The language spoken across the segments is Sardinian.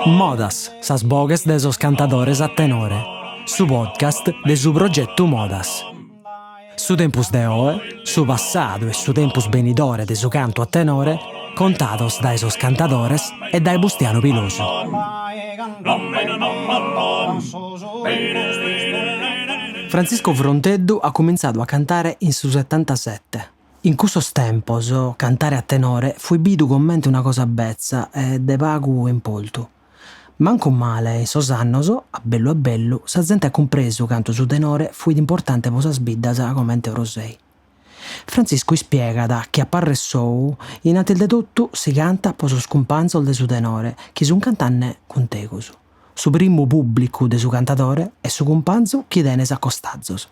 Modas, sas boghes de sos cantadores a tenore, su podcast de su progetu Modas. Su tempus de oe, su passadu e su tempus benidore de su cantu a tenore contados dae sos cantadores e dae Bustianu Pilosu. Frantziscu Fronteddu at cumintzadu a cantare in su setantasete. In cussos tempos cantare a tenore fuit bidu comente una cosa betza e de pagu importu. Mancu male in sos annos, a bellu a bellu, sa zente at cumpresu cantu su tenore fuit importante po sas biddas comente Orosei. Frantziscu ispiegat chi a parrer sou, in antis de totu si cantat po sos cumpanzos de su tenore chi sun cantande cun tegus. Su primu pùblicu de su cantadore est su cumpanzu chi tenes a costazos.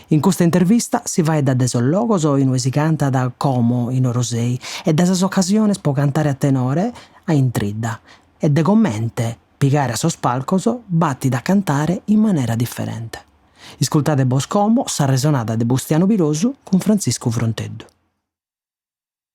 In custa intervista si faeddat de sos logos in ue si cantat como in Orosei e de sas ocasiones pro cantare a tenore a intridda e de comente pigare a sos palcos batit a cantare in manera diferente. Iscultade bos como s'arresonada de Bustianu Pilosu cun Frantziscu Fronteddu.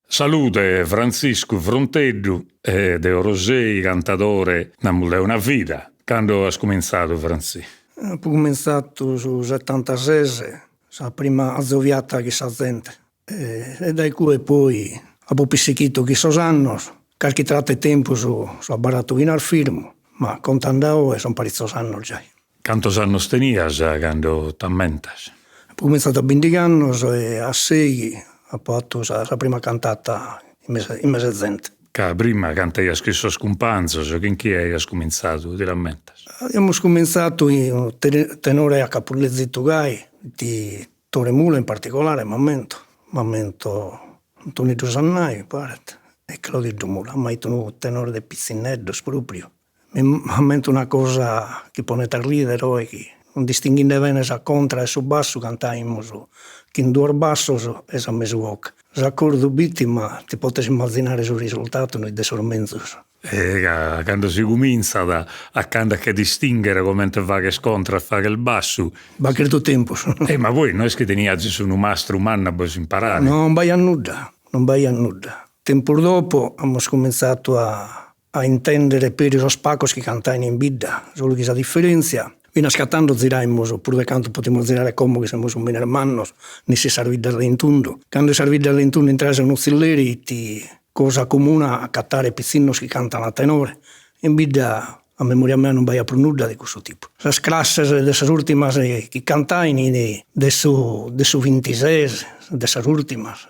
Salude Frantziscu Fronteddu de Orosei, cantadore namus de una vida. Cando as cumintzadu Frantzì? Apo cumintzadu su setantases, sa prima azoviata chin sa zente e dae cue poi apo pissichitu chin sos annos, carchi tratu 'e tempus so abarratu finas firmu, ma contande a oe sun paritzos annos giai. Cantos annos tenias cando t'ammentas? Apo cumintzadu a bindigh'annos e a seighi apo atu sa prima cantata in mesu in mesu 'e zente. Ca prima cantaias chin sos cumpanzos, chin chie aias cumintzadu, ti l'ammentas? Aiamus cumintzadu in unu tenore a capulezitu gai, fit Tore Mula in particolare m'ammento, m'ammento Antoneddu Sannai mi paret e Claudeddu Mula, ma fit unu tenore de pitzinneddos propriu M'ammento una cosa chi ponet a ridere oe chi non distinghinde bene sa contra e su bassu cantaimus chin duos bassos e sa mesu 'oche. S'acordu b'it ma ti potes immazinare su risultatu no it de sos menzus. E ca cando si cumintzat a cando a che distinghere comente faghes contra e faghes bassu. B'at chertu tempus. E ma poi no est chi teniazis unu mastru mannu a bos imparare. Non b'aiat nudda, non b'aiat nudda. Tempus dopo amus cumintzatu a a intendere peri sos pacos chi cantain in bidda, solu chi sa diferentzia, finas ca tando ziraimus prus de cantu potimus zirare como chi semus omines mannos, nessi sas biddas de intundu. Cando in sas biddas de intundu intraias a unu tzilleri it cosa comuna acatare pitzinnos chi cantan a tenore, in bidda a memoria mea non b'aiat prus nudda de cussu tipu. Sas classes de sas urtimas chi cantain in de su de su bintises, de sas urtimas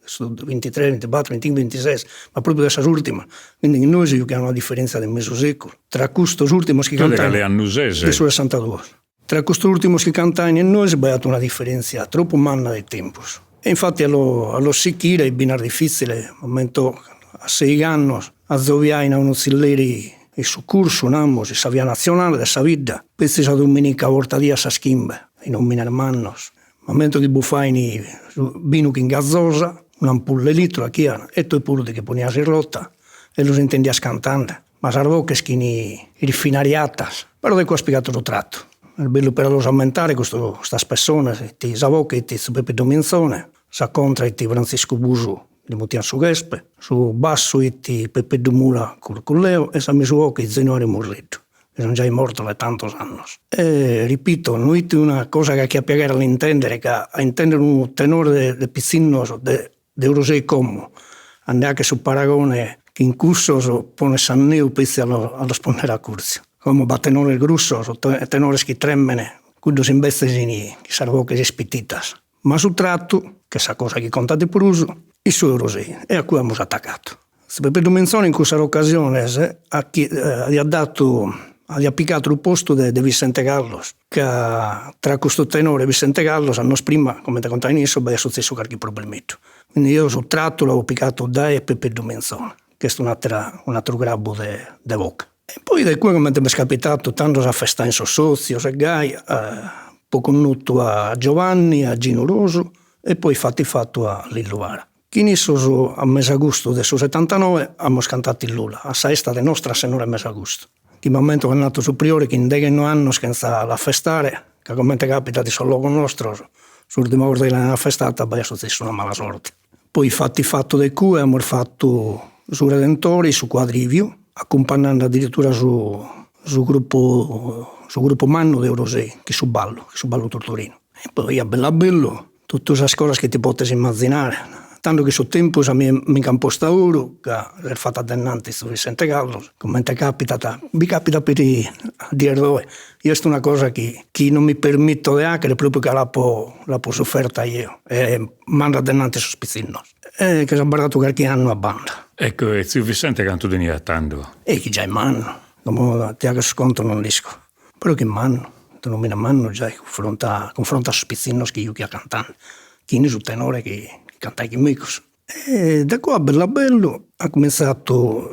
su bintitres, bintibattor, bintichimbe, bintises, ma propriu de sas urtimas, quindi chin nois juchian una differenza de mesu seculu, tra custos urtimos chi cantain. Tue de cale annu ses? De su sessantaduos. Tra custos urtimos chi cantain e nois b'aiat una differenza tropu manna de tempus e infatti a los a los sichire est binas diffitzile, m'ammento a seigh'annos azoviain a unu tzilleri in su cursu, namus, in sa via nazionale de sa bidda, petzi sa duminica bortadì a sas chimbe, in omines mannos M'ammento chi bufain su binu chin gazosa, un'ampulla 'e litru 'achian, e tue puru ti che ponias in rota e los intendias cantande, ma sas boches chin irfinariatas, però de cue as pigatu su tratu. Est bellu peri a los ammentare custu custas pessones, it sa boche it tziu Pepeddu Minzone, sa contra it Frantziscu Busu, li mutian su Chespe, su bassu it Pepeddu Mula Curculleu e sa mesu 'oche it Zenuariu Murreddu. chi sun giai mortos de tantos annos. E ripito, no it una cosa chi 'achiat piaghere a l'intendere, ca a intendere unu tenore de de pitzinnos de de Orosei como, a nde 'acher su paragone chin cussos ponet s'anneu petzi a los a los ponnere acurtziu. Como b'at tenores grussos, tenores chi tremene, cuddos imbetzes 'ini chin sas boches ispititas. Ma su tratu, ch'est sa cosa chi contat de prus, it su 'e Orosei e a cue amus atacatu. Tziu Pepeddu Minzone in cussas ocasiones aiat datu, aiat picatu su postu de de Vissente Carlos, ca tra custu tenore e Vissente Carlos annos prima, comente contain issos, b'aiat sutzessu carchi problemeddu. Quindi eo su tratu l'apo picatu dae Pepeddu Minzone, ch'est un'atera un'ateru grabbu de de boche. E poi de cue comente m'est capitatu tando s'afestain sos sotzios e gai, apo connotu a Giovanni, a Gino Rosu e poi fatu fatu a Lillu Vara. Chin issos a mesagustu de su setantanoe amus cantatu in Lula, a sa 'esta de Nostra Sennora 'e Mesagustu, chi m'ammento ch'at natu su priore chi in deghenoe annos chentza l'afestare, ca comente capitat in sos logos nostros, s'urtima 'orta chi l'aian afestata b'aiat sutzessu una mala sorte. Poi fatu fatu de cue amus fatu su Redentore, su Quadriviu, acumpannande addirittura su su gruppu su gruppu mannu de Orosei, chin su ballu, chin su ballu tortorinu. E poi a bellu a bellu totu sas cosas chi ti potes immazinare. Tando chi su tempus a mie mi nch'an postu a oru, ca s'est fatu adenanti tziu Vissente Carlos, comente capitat, bi capitat peri a dies d'oe. Est una cosa chi chi non mi permitto de 'achere propriu ca l'apo l'apo suferta jeo e mando adenanti sos pitzinnos. E che so abarradu carchi annu a banda. Ecco, e tziu Vissente cantu teniat tando? E chi giai mannu, como ti 'aco su contu non l'isco, però chi mannu, un'omine mannu giai cunfronta cunfronta a sos pitzinnos chi juchiat cantende, chin su tenore chi cantait chin mecus. E da cue a bellu a bellu at cumintzadu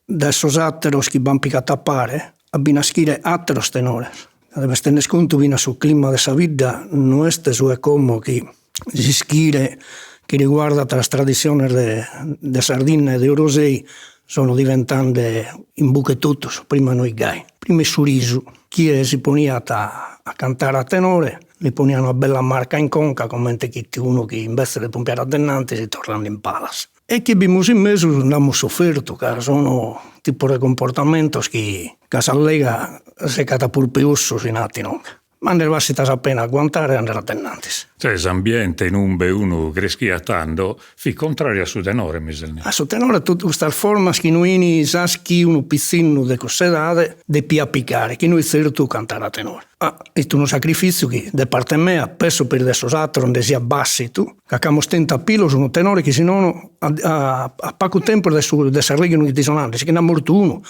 dae sos ateros chi b'an picadu a pare a bi naschire ateros tenores, ca deves tenner contu finas su clima de sa bidda no est su 'e como chi s'ischire chi riguardat sas tradissiones de de Sardinna e de Orosei sono diventende in bucca 'e totus, prima no 'it gai, prima 'it su risu, chie si poniat a cantare a tenore li ponian una bella marca in conca comente chi 'it unu chi imbetzes de pompiare adenanti fit torrende in palas. E chi bimus in mesu nd'amus sufertu ca sono tipos de cumportamentos chi ca s'allega secat puru peus si nat inoghe. Ma nd'est bàssida sa pena a aguantare e andare adenantis. Cioè s'ambiente in umbe unu creschiat tando fit contrariu a su tenore, mi ses nende. A su tenore totu custas formas chi no 'ini sas chi unu pitzinnu de cuss'edade depiat picare, chi no 'it tzertu cantare a tenore. Ma 'it unu sacrifitziu chi de parte mea, penso peri de sos ateros nde siat bàssitu, ca ch'amus tentu a pilos unu tenore chi si nono a a pagu tempus de su de s'arrèghinu chi ti so nande, si che nd'at mortu unu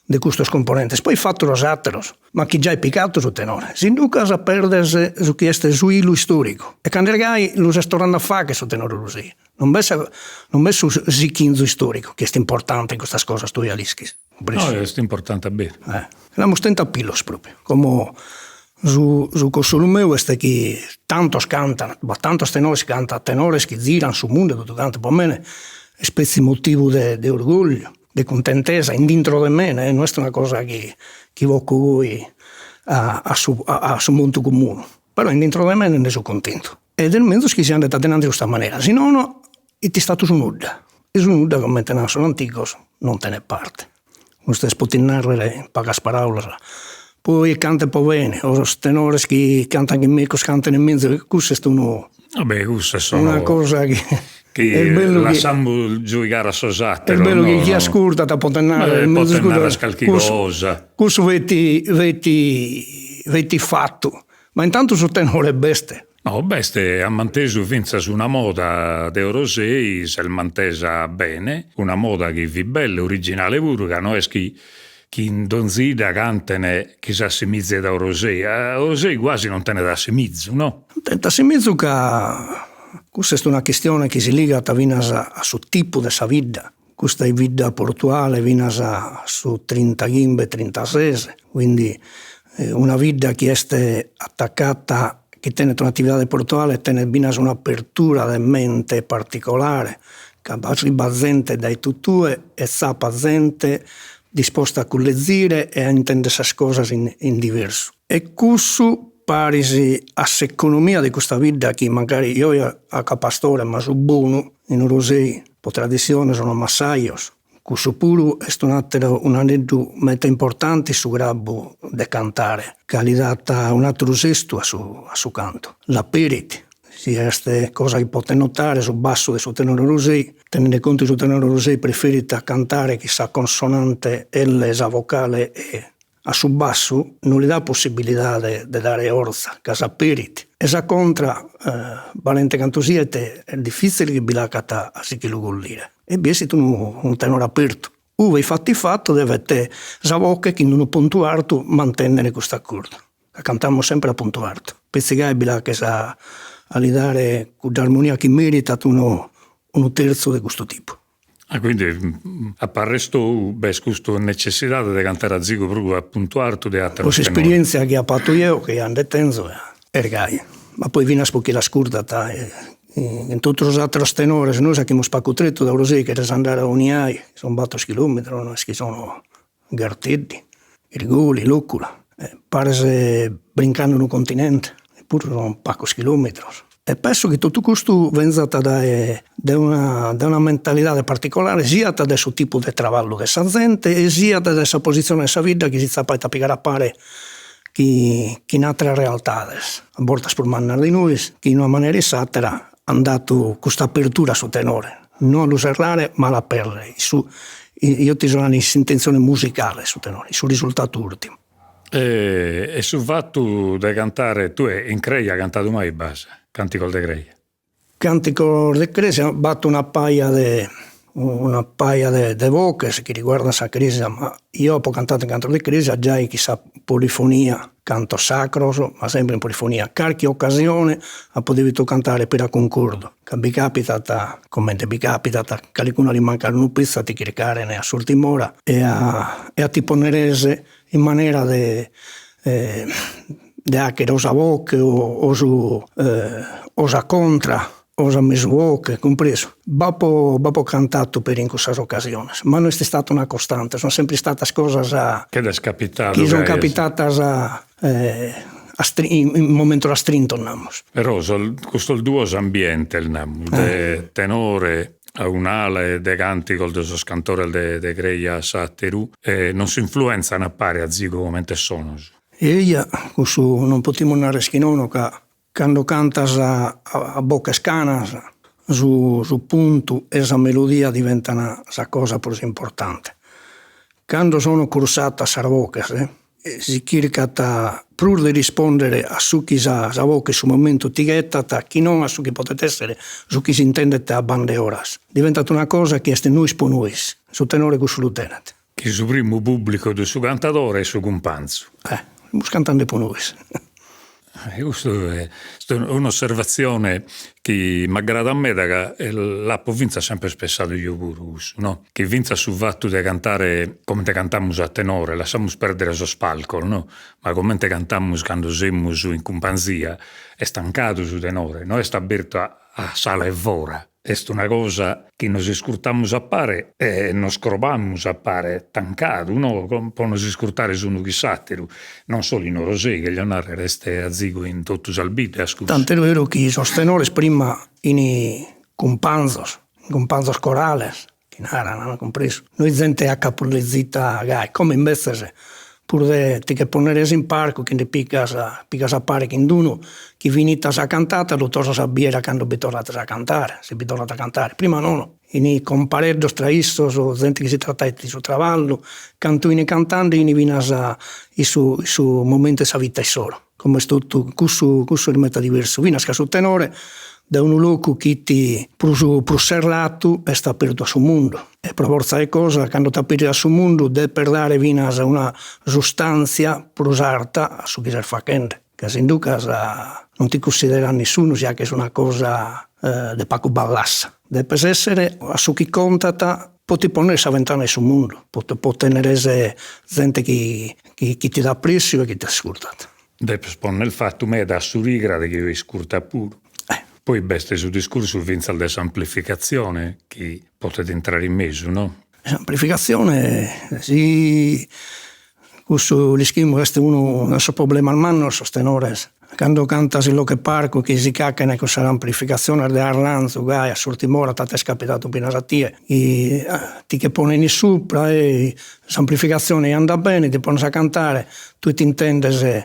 de custos cumponentes, poi fatu sos ateros ma chi giai picatu su tenore, sinducas perdes su chi est su 'ilu istoricu e cando est gai lu ses torrende a fagher su tenore Orosei, non b'est non b'est su sichinzu istoricu chi est importante in custas cosas, tue ja l'ischis. No, est importante a beru. Eh, l'amus tentu a pilos propriu, como su su cossolu meu est chi tantos cantan, b'at tantos tenores chi cantan, tenores chi ziran su mundu e totu cantu, po mene est petzi motivu de de orgogliu de cuntentesa in dintro de mene, no est una cosa chi chi boco poi a a su a su montu comunu, però in dintro de mene nde so cuntentu ed est menzus chi si andet adenanti de custa manera, si nono it istatu su nudda, e su nudda comente naran sos antigos non tenet parte. Custu est po ti narrer in pagas paraulas, poi cantet po bene o sos tenores chi cantan chin mecus canten menzus, cussu est unu Vabbè, cussas sono una cosa chi chi est bellu chi lassamus giuigare a sos ateros, est bellu chi chi ascurtat potet narrer menzus potet narrer calchi cosa. Cussu feti feti feti fatu, ma intantu su tenore b'est. No, b'est, at mantesu fintzas una moda de Orosei, s'est mantesa bene, una moda chi fit bella e originale puru, ca no est chi chi in donzi 'idda canten chi s'assimizet a Orosei, Orosei guasi non tenet assimizu, no? Non tenet assimizu ca cussa est una chistione chi si ligat finas a su tipu de sa bidda, custa est bidda portuale finas a su trintachimbe trintases, quindi una bidda chi est atacata, chi tenet un'atividade portuale tenet finas un'apertura de mente particolare, ca b'arribat zente dae totue e tzapat zente disposta a cullezire e a intender sas cosas in in diversu. E cussu paris a s'economia de custa bidda chi mancari jeo 'aco a pastore ma su bonu in Orosei po tradissione sono massajos, cussu puru est un'ateru un'aneddu meda importante in su grabbu de cantare ca li dat un'ateru sestu a su a su cantu, l'aperit Si est cosa chi potet notare su bassu de su tenore Orosei, tenende contu chi su tenore Orosei preferit a cantare chin sa consonante elle e sa vocale e, a su bassu non li dat possibilidade de dare 'orza, ca s'aperit, e sa contra, balente cantu siet, est difitzile chi bi l'acat a si che lu collire, e bi essit unu unu tenore apertu, ue fatu fatu devet sa voche chin unu puntu artu mantennere custu acordu. Ca cantamus sempre a puntu artu. Petzi gai bi l'aches a a li dare cudda armonia chi meritat unu unu terzu de custu tipu. Ah, quindi a parrer tou b'est custa necessidade de cantare azigu prus a puntu artu de ateros Po s'esperientzia chi apo atu jeo, chi ja nde tenzo, est gai. Ma poi finas po chie l'ascurtat in totu sos ateros tenores, nois 'achimus pagu tretu da Orosei, cheres andare a Oniai, son bator chilometros, no est chi sono Garteddi, Irgoli, Locula, pares brincande unu continente, eppuru sun pagos chilometros. E penso chi totu custu benzat dae dae una dae una mentalidade particolare siat de su tipu de traballu de sa zente e siat de sa positzione de sa bidda chi si tzapait a pigare a pare chin ateras realtades, a bortas prus mannas de nois, chi in una manera o in s'atera an datu custa apertura a su tenore, no a lu serrare ma a l'aperrer, su eo ti so nande in s'intentzione musicale su tenore, in su risultatu urtimu. E su fatu de cantare, tue in creja cantadu mai b'as, cantigos de creja? Cantigos de cresia, b'at una paja de una paja de de boghes chi riguardan sa cresia, ma eo apo cantadu in cantos de cresia giai chi sa polifonia, cantos sacros, ma sempre in polifonia, carchi occasione apo devidu cantare puru a cuncordu, ca bi capitat, comente bi capitat, calicunu a li mancat unu pizzu a ti chircare a s'urtima ora e a e a ti ponneres in manera de de 'achere o sa boche o su o sa contra o sa mesu 'oche, cumpresu. B'apo b'apo cantatu peri in cussas ocasiones, ma no est istata una costante, sun sempre istatas cosas Chi t'est capitadu chi sun capitatas in momentos astrintos, namus. Però sos custos duos ambientes, namus, de tenore a un'ala e de cantigos de sos cantores de de creja a s'atteru non s'influenzan a pare azigu comente sonos. Eja, cussu non potimus narrer chi nono ca cando cantas a boches canas su su puntu e sa melodia diventan sa cosa prus importante. Cando sono cursatas sas boches si chircat prus de rispondere a su chi sa sa boche in su momentu ti ghettat chi non a su chi podet essere su chi s'intendet a banda 'e 'oras. Diventat una cosa chi est nois po nois, su tenore cussu lu tenet. Chi su primu pubblicu de su cantadore est su cumpanzu. Eh, semus cantande po nois. Custu est un'osservatzione chi m'aggradat meda ca l'apo fintzas sempre pessadu jeo puru cussu no, chi fintzas su fatu de cantare comente cantamus a tenore, lassamus perdere sos palcos no, ma comente cantamus cando semus in cumpanzia, est tancadu su tenore, no est abertu a s'ala 'e fora Est una cosa chi nos iscurtamus a pare e nos crobamus a pare tancadu, no, pro nos iscurtare s'unu chin s'atteru, non solu in Orosei, cheglio narrer, est azigu in totu sas biddas cussu. Tant'est beru chi sos tenores prima 'ini cumpanzos, cumpanzos corales, chi naran, no, cumpresu, no 'it zente a capullizita gai, como imbetzes puru de ti che ponneres in parcu chi nde pigas, pigas a pare chin d'unu chi finita sa cantata lu torras a biere a cando bi torrates a cantare, si bi torrat a cantare, prima nono, 'ini compareddos tra issos, zente chi si trattait su traballu, cantu 'ini cantende 'ini finas in su in su momentu 'e sa vita issoro. Como est totu cussu cussu est meda diversu, finas ca su tenore dae unu locu chi 'it prus prus serratu est apertu a su mundu e pro fortza 'e cosa cando t'aperis a su mundu depes dare finas una sustantzia prus arta a su chi ses fachende, ca sinducas non ti cussiderat nissunu si 'aches una cosa de pacu ballassa, depes essere a su chi contat po ti ponner sa ventana in su mundu, po po tenner zente chi chi ti dat pressiu e chi t'ascurtat. Depes ponner fatu meda a s'urigra de chie iscurtat puru. Poi b'est su discursu fintzas de s'amplificatzione chi potet intrare in mesu, no? S'amplificatzione si Cussu l'ischimus est unu de sos problemas mannos sos tenores, cando cantas in locu 'e parcu chi si ch'achen cussas amplificatziones de arranzu gai a s'urtima ora t'est capitadu finas a tie, chi ti che ponen in supra e s'amplificatzione andat bene, ti pones a cantare, tue t'intendes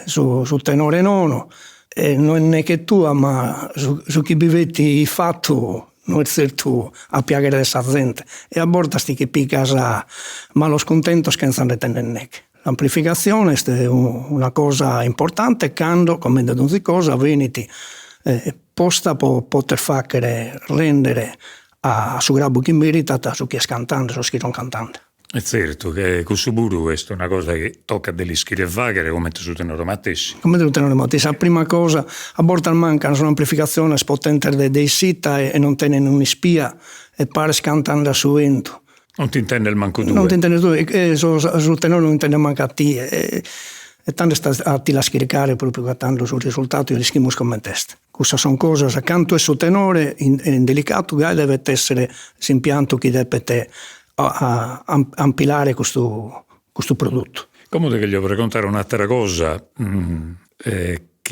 su su tenore nono e no est neche tua ma su su chi bi fit fatu no est zertu a piaghere de sa zente e a bortas ti che pigas malos cuntentos chentza nde tenner neche. S'amplificatzione est una cosa importante cando, comente donzi cosa, benit posta po poter faghere rendere a su grabu chi meritat su chi est cantende, sos chi sun cantende. E tzertu che cussu puru est una cosa chi tocat de l'ischire fàghere comente su tenore matessi. Comente su tenore matessi, sa prima cosa, a bortas mancan sas amplificatziones potentes de de issita e non tenen un'ispia e pares cantende a su 'entu. Non t'intendes mancu tue. Non t'intendes tue e su tenore non intendet mancu a tie e e tando est a ti las chircare propriu ca tando su risultadu ja l'ischimus comente est. Cussas son cosas, cantu est su tenore in delicadu gai devet essere s'impiantu chi depet ampilare custu custu produtu. Como ti cheglio pregontare un'atera cosa.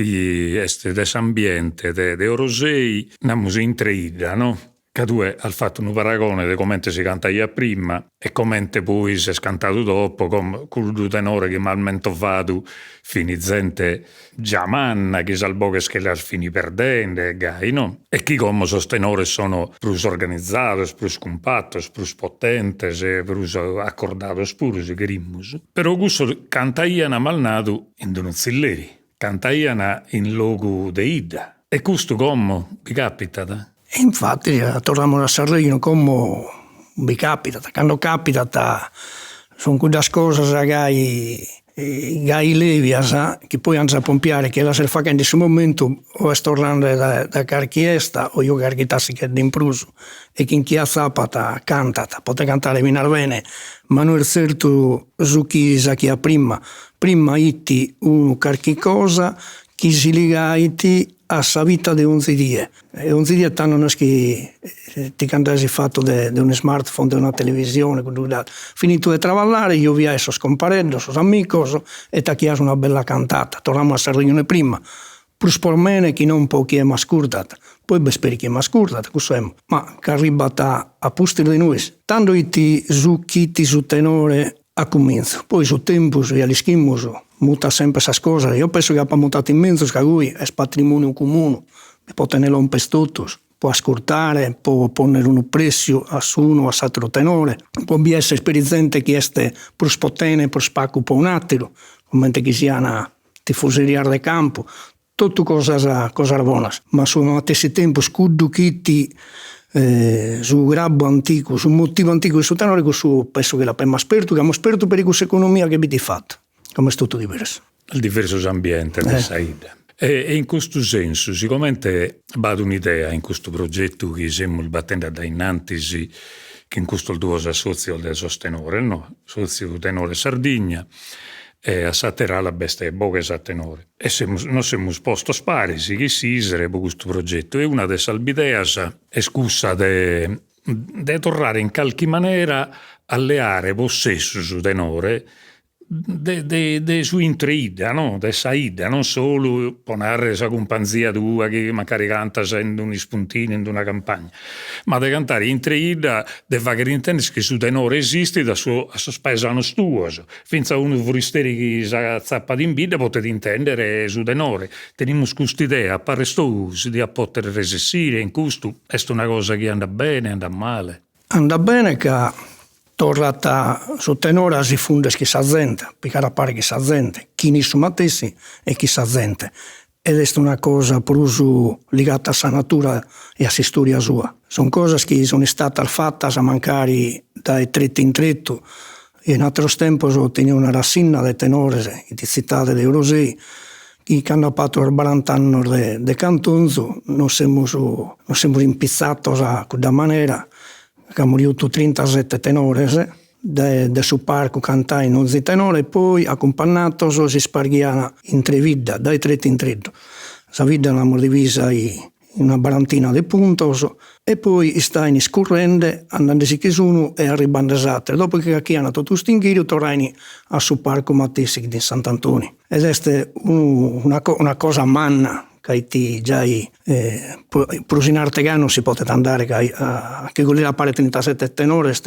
chi est de s'ambiente de de Orosei, namus intre 'idda no, ca tue as fatu unu paragone de comente si cantaiat prima e comente poi s'est cantadu dopo, como cuddu tenore chi m'as mentovadu fin zente già manna chi sas boghes che las fin perdende e gai no, e chi como sos tenores sono prus organizados, prus cumpatos, prus potentes, prus acordados puru si cherimus, però cussos cantaian m'as nadu in d'unu tzilleri, cantaian in logu de 'idda e custu como bi capitat? E infatti torramus a s'arrejonu, como bi capitat, cando capitat sun cuddas cosas gai gai lebias chi poi andas a pompiare chie las est faghende in su momentu o est torrende dae carchi 'esta o giughet carchi tassighedda in prus e chin chie atzapat cantat, podet cantare finas bene, ma no est zertu su chi s'aghiat prima, prima 'it unu carchi cosa chi si ligait a sa vita de onzi die E onzi die tando no est chi ti ch'andais fatu de de unu smartphone, de una televisione, cuddu cudd'ateru. Finitu de traballare joviais sos compareddos, sos amicos e t'achias una bella cantata. Torramus a s'arrejonu 'e prima, prus pro mene chi non pro chie m'ascurtat, poi b'est peri chie m'ascurtat, cussu emmo, ma ch'arribat a pustis de nois. Tando 'it su chi 'it su tenore a cumintzu, poi su tempus, ja l'ischimus, mutat sempre sas cosas, eo penso chi apat mutatu in menzus ca goi est patrimoniu comunu, bi poten lomper totus po ascurtare, po ponner unu pressiu a s'unu o a s'ateru tenore, po bi esser peri zente chi est prus po tene e prus pagu po un'ateru, comente chi sian tifoserias de campu, Totu cosas cosas bonas, ma a su matessi tempus cuddu chi 'it su grabbu antigu, su motivu antigu de su tenore, cussu penso chi l'apemus pertu, chi amus pertu peri cuss'economia chi bi 'it fatu, como est totu diversu. Est diversu s'ambiente de sa 'idda. E in custu sensu, sigomente b'at un'idea in custu progetu chi semus batende a dae innantis chin custos duos assòtzios de sos tenores, no, Sòtziu Tenore Sardigna e a s'àtera ala b'est Boghes a Tenore. E semus, nos semus postos paris chin s'ISRE pro custu progetu e una de sas bideas est cussa de de torrare in calchi manera a leare possessu su tenore de de de su intro 'e 'idda no, de sa 'idda, non solu pro narrer sa cumpanzia tua chi mancari cantas in un'ispuntinu, in una campagna, ma de cantare intro 'e 'idda, de fagher intender chi su tenore esistit a su a sos paesanos tuos Fintzas unu furisteri chi s'atzapat in bidda potet intèndere su tenore. Tenimus custa idea, a parrer tou si diat pòtere resessire in custu? Est una cosa chi andat bene, andat male? Andat bene ca torrat su tenore a si funder chin sa zente, a picare a pare chin sa zente, chin issu matessi e chin sa zente. Ed est una cosa prus ligata a sa natura e a s'istoria sua. Sun cosas chi sun istatas fatas mancari dae tretu in tretu, in ateros tempos tenia una rassinna de tenores in tzitade de Orosei chi cando apo atu sos barant'annos de de cantonzu nos semus nos semus impitzatos a cudda manera, ch'amus jutu trintasete tenores de de su parcu cantain onzi tenore e poi acumpannatos s'isparghian intre bidda, dae tretu in tretu. Sa bidda l'amus divisa in una barantina de puntos e poi istain iscurrende, andandesi chi s'unu e arribande s'ateru, dopo chi achian totu custu inghiriu torrain a su parcu matessi chi fit in Sant'Antoni. Ed est unu una una cosa manna ca it giai prus in arte gai non si potet andare ca a che collire a pare trintasette tenores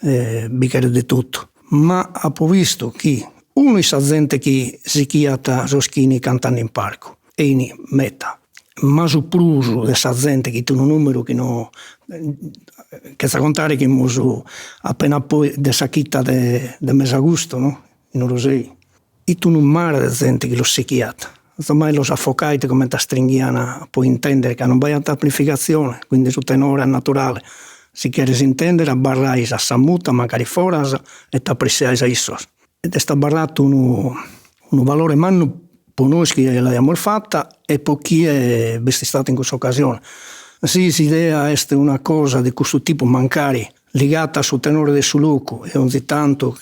bi cheret de totu. Ma apo vistu chi unu it sa zente chi sichiat sos chi 'ini cantande in parcu e 'ini meta, ma su prus de sa zente chi it unu numeru chi no chentza contare chi 'imus appena poi de sa chita de de mesagustu no in Orosei It unu mare de zente chi los sichiat, azomai los afocait comente astringhian po intender ca non b'aiat amplificatzione, quindi su tenore a naturale, si cheres intender abarrais a sa muta mancari foras e t'apressiais a issos. Ed est abarratu unu unu valore mannu po nois chi l'aiamus fata e po chie b'est istatu in cussa occasione. Si s'idea est una cosa de custu tipu mancari ligata a su tenore de su locu e onzi tantu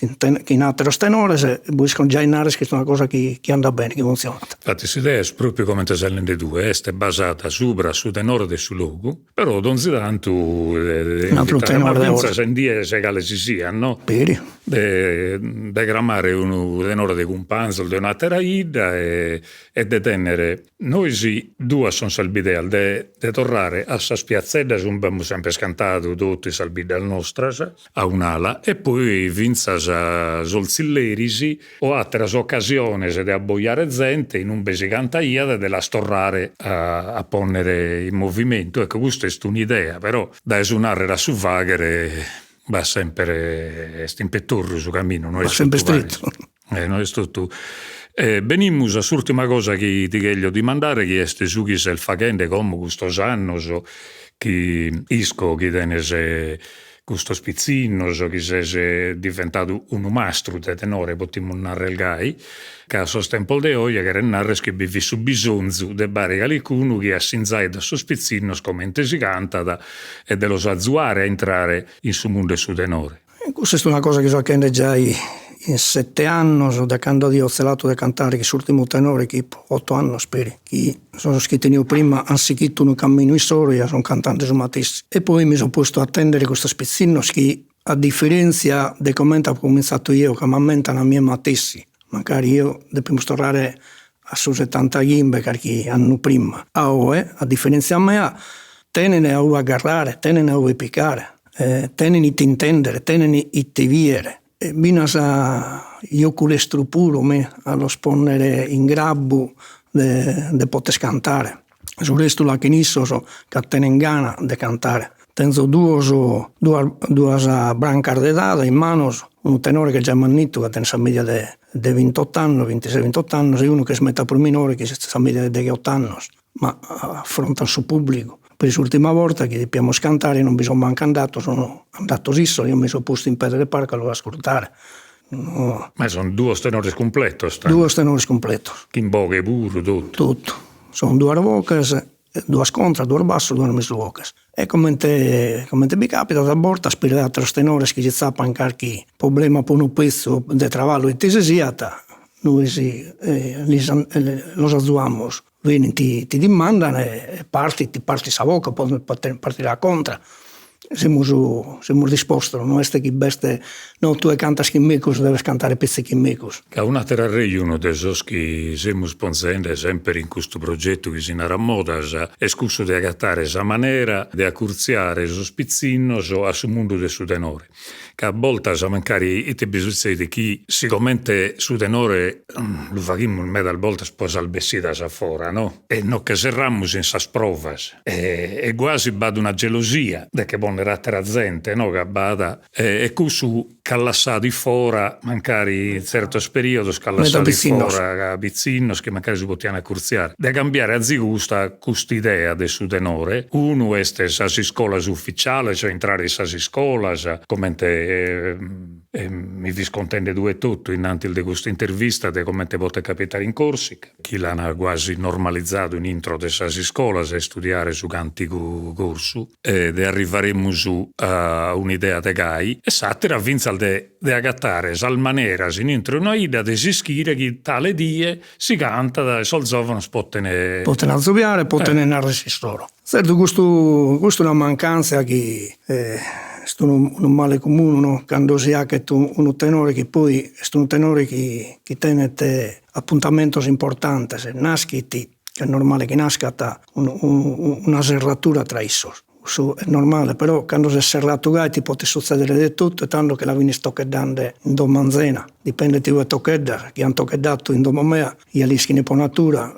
chin ateros tenores, bos isco giai narrer chi est una cosa chi chi andat bene, chi funtzionat. Infati s'idea est propriu comente ses nende tue, est basada subra su tenore de su logu, però donzi tantu de invitare, ma fintzas in dies cale si siat, no? Peri. de de cramare unu tenore de cumpanzos de un'atera 'idda e e de tennere Nois duas son sas bideas de de torrare a sas piatzeddas ue amus sempre cantadu totu in sas biddas nostras, a un'ala, e poi fintzas sos tzilleris o àteras ocasiones de abbojare zente in umbe si cantaiat e de las torrare a a pònnere in movimentu, ecco custa est un'idea, però dae su nàrrere a su fàghere b'at semper, est in petorru su caminu, no est totu paris. No est totu. Benimus a s'ùrtima cosa chi ti cheglio dimandare chi est su chi ses faghende como custos annos chi isco chi tenes custos pitzinnos, chi ses diventadu unu mastru de tenore, potimus narrer gai, ca a sos tempos de oje cheret narrer chi bi fit su bisonzu de b'àere calicunu chi assinzait a sos pitzinnos comente si cantat e de los azuare a intrare in su mundu 'e su tenore. Custa est una cosa chi so achende giai in sette annos, de cando adio tzelatu de cantare chin s'urtimu tenore chi ipo otto annos peri, chi sos chi tenio prima an sighitu unu camminu issoro ja son cantande su matessi. E poi mi so postu a atendere custos pitzinnos chi a differentzia de comente apo comintzatu jeo, ca m'ammentan a mie matessi, mancari jeo depimus torrare a su settantachimbe carchi annu prima, a oe, a differentzia mea, tenen a ue aggarrare, tenen a ue picare, tenen ite intendere, tenen ite biere e binas jocu lestru puru mi a los ponnere in grabbu de de poter cantare. Su restu l'achen issos ca tenen gana de cantare. Tenzo duos duas duas brancas de edade in manos, unu tenore ch'est giai mannittu ca tenet sa media de de vintot'annos, vintises vintot'annos e unu ch'est meta prus minore chi est sa media de degheot'annos ma afrontan su pubblicu. Peri s'urtima borta chi depiamus cantare non bi so mancu andatu, sono andatos issos, eo mi so postu in pede de parcu a los ascurtare. No. Ma son duos tenores cumpletos tando. Duos tenores cumpletos. Chin boghe puru totu. Totu. Son duas boghes, duas contras, duos bassos, duas mesu boghes. E comente comente bi capitat a bortas peri ateros tenores chi si tzapan carchi problema po unu petzu de traballu ite si siat, nois lis los azuamus, benint ti dimandan e partit partit sa boche, podet partire a contra, semus semus dispostos, no est chi b'est, no tue cantas chin mecus deves cantare petzi chin mecus. Ca un'ateru arrejonu de sos chi semus ponzende semper in custu progetu chi si narat Modas est cussu de agatare sa manera de acurtziare sos pitzinnos a su mundu de su tenore. Ca a boltas mancari ite bi sutzedit chi sigomente su tenore lu faghimus medas boltas pro sas bessidas a fora no e no che serramus in sas provas e guasi b'at una gelosia de che ponnere atera zente no ca b'at e cussu ch'at lassadu iffora mancari in tzertos periodos ch'at lassadu iffora pitzinnos chi mancari si potian acurtziare. De cambiare azigu custa cust'idea de su tenore, unu est sas iscolas ufficiales, cioè intrare in sas iscolas, comente mi fis contende tue etotu innantis de custa intervista de comente potet capitare in Corsica, chi l'an guasi normalizadu in intro de sas iscolas a istudiare su cantigu corsu, de arrivaremus a un'idea de gai, e s'atera fintzas de de agatare sas maneras in intro 'e una 'idda de s'ischire chi tale die si cantat e sos zovanos poten. Poten azobiare, poten narrer s'issoro. Tzertu custu custu una mancantzia chi est unu unu male comunu no, cando si achet unu tenore chi poi est unu tenore chi chi tenet apuntamentos importantes, naschit, est normale chi nascat unu una serratura tra issos Cussu est normale, però cando s'est serratu gai ti potet sutzedere de totu e tando che la finis tocheddande in domo anzena, dipendet ue tocheddas, chi an tocheddatu in domo mea ja l'ischin po natura,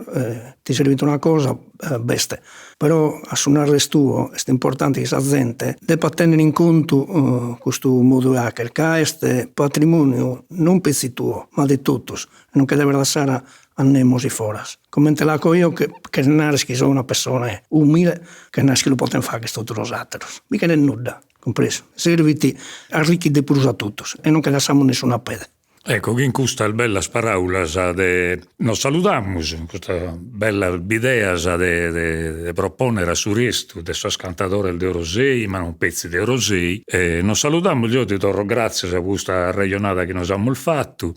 ti servit una cosa b'est, però a su narrer tuo est importante chi sa zente depat tenner in contu custu modu 'e acher, ca est patrimoniu non petzi tuo, ma de totus, non che deves lassare a nemos iforas. Comente l'aco eo cheret narrer chi so una pessone umile, cheret narrer chi lu poten fagher totu sos ateros. Bi cheret nudda, cumpresu? Servit, arrichit de prus a totus e non che lassamus nessunu a pede. Ecco, chin custas bellas paraulas de nos saludamus, custas bellas bideas de de proponnere a su restu de sos cantadores de Orosei, ma non petzi de Orosei, e nos saludamus, deo ti torro gratzias pro custa arrejonada chi nos amus fatu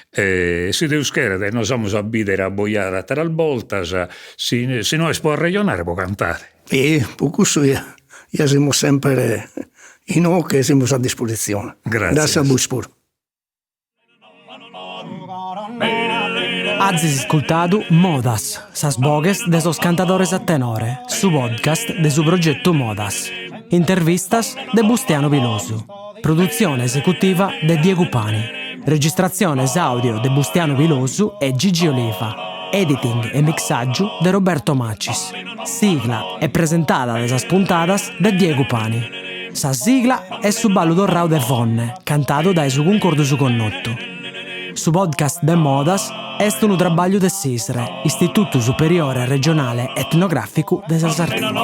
E si Deus cheret nos amus a bìdere a abbojare àteras boltas, si si no est pro arrejonare pro cantare. E pro cussu ja ja semus semper inoghe, semus a dispositzione. Gràtzias. Gràtzias a bois puru. Azis iscultadu Modas, sas boghes de sos cantadores a tenore, su podcast de su progetu Modas. Intervistas de Bustianu Pilosu. Produtzione esecutiva de Diegu Pani. Registratziones àudio de Bustianu Pilosu e Gigi Oliva. Editing e mixàgiu de Roberto Macis. Sigla e presentada de sas puntadas de Diegu Pani. Sa sigla est su ballu torrau de Fonne, cantadu dae su Cuncordu Su Connotu. Su podcast de Modas est unu trabagliu de s'ISRE, Istitutu Superiore Regionale Etnogràficu de sa Sardigna.